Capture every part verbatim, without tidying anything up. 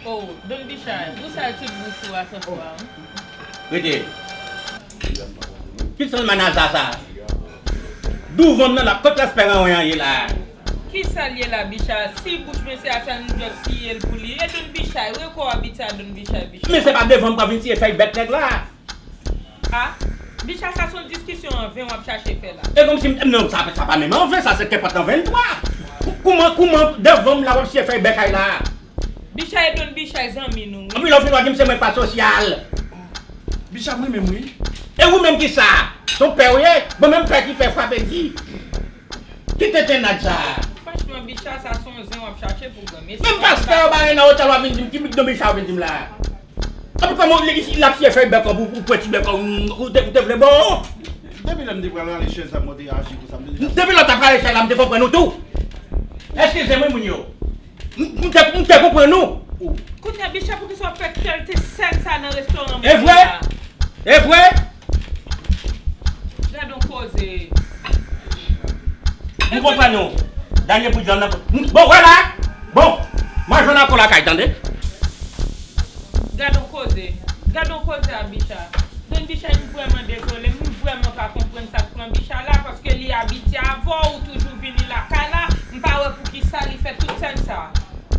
Oh, Don Bicha, ou sal tout bouch ou a sòswa. Rete. Ki sal manaza sa? Douvan m nan la, kot lespè ranwen an ye la? Ki sal ye la, Bicha? Si bouch mesye a sal, nou just siye l pou li. E Don Bicha, rekò abitye a Don Bicha, Bicha. Men se pa devan m pral vin siye fèy bèk nèg la. Ah, Bicha, sa se yon diskisyon an ven w ap chache fè la. E kòmsi m, non, sa, sa pa menm an ven, sa se kenpòt an venntwa. Kou-, kouman, kouman devan m la w ap siye fèy bèk ay la? Bicha e Don Bicha e zanmi nou, wi. Anpi lè w fin w a di m se mwen k pa sosyal. Bicha, mwen menm, wi. E ou menm ki sa? Se yon pè w ye? Bon, menm pè ki pè frape di. Ki tenten naj sa? Franchman, Bicha, sa se yon zen w ap chache pou granmesi. Menm pastè yo bare nan otèl w ap vin di m, ki big Don Bicha w vin di m la? Anpi kòman li, li ap siye fèy bèk an pou, pou pwenti bèk an, ou te, ou te vle bon? Depi lè m te pral rale chèz la, m te aji konsa, m te deja. Depi lè w t ap rale chèz la, m te konprann ou tou. Eskize m wi, moun yo. M, m te, m te konprann ou. Kounye a, Bicha, poukisa w fè kèlte sèn sa nan restoran? E vre? E vre? Gad on koze. M konprann ou. Dènye bout vyann nan. M, bon, wè la. Bon, manje nan kò lakay, tande. Gad on koze. Gad on koze a Bicha. Don Bicha, m vrèman dezole. M vrèman pa konprann sa k pran Bicha la, paske li abitye avè w, ou toujou vini lakay la. M pa wè poukisa li fè tout sèn sa.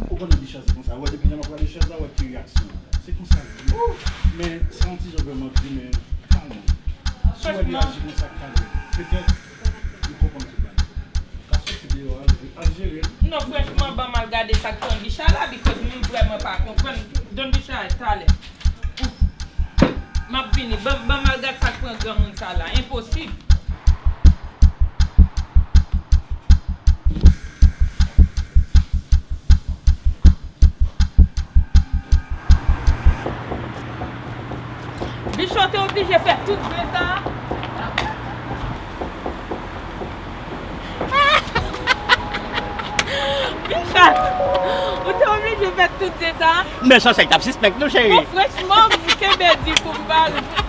Ou konnen Bicha se konsa. Ou wè depi lè m ap rale chèz la, ou wè ki reyaksyon. Se konsa l ye. Men se yon ti jan vrèman di, men kalm. Si w wè li aji konsa, kalm. Petèt, li konprann tout bagay. Ka soti deyò, al, al jere l. Non, franchman, ban m al gade sa k pran Bicha la, because m vrèman pa konprann. Don Bicha, talè. M ap vini. Ban, ban m al gad sa k pran granmoun sa la. Enposib. Bicha, w te oblije fè tout zen sa a? Bicha, ou te oblije fè tout zen sa a? Men Chancèl t ap sispèk nou, cheri. Bon, franchman, m kenbe di pou m pa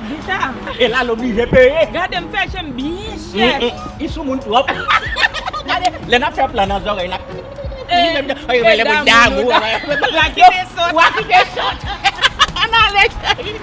Bicha. E la, l oblije peye. Gade m fè je m byen chèch. Mm, mm. Li sou moun twòp. Gade, lè n ap fè plan nan zòrèy la. Eh, li menm jan, ay, rele moun damou, damou, damou. Wa kite sòt. Wa kite sòt. Ann ale, cheri.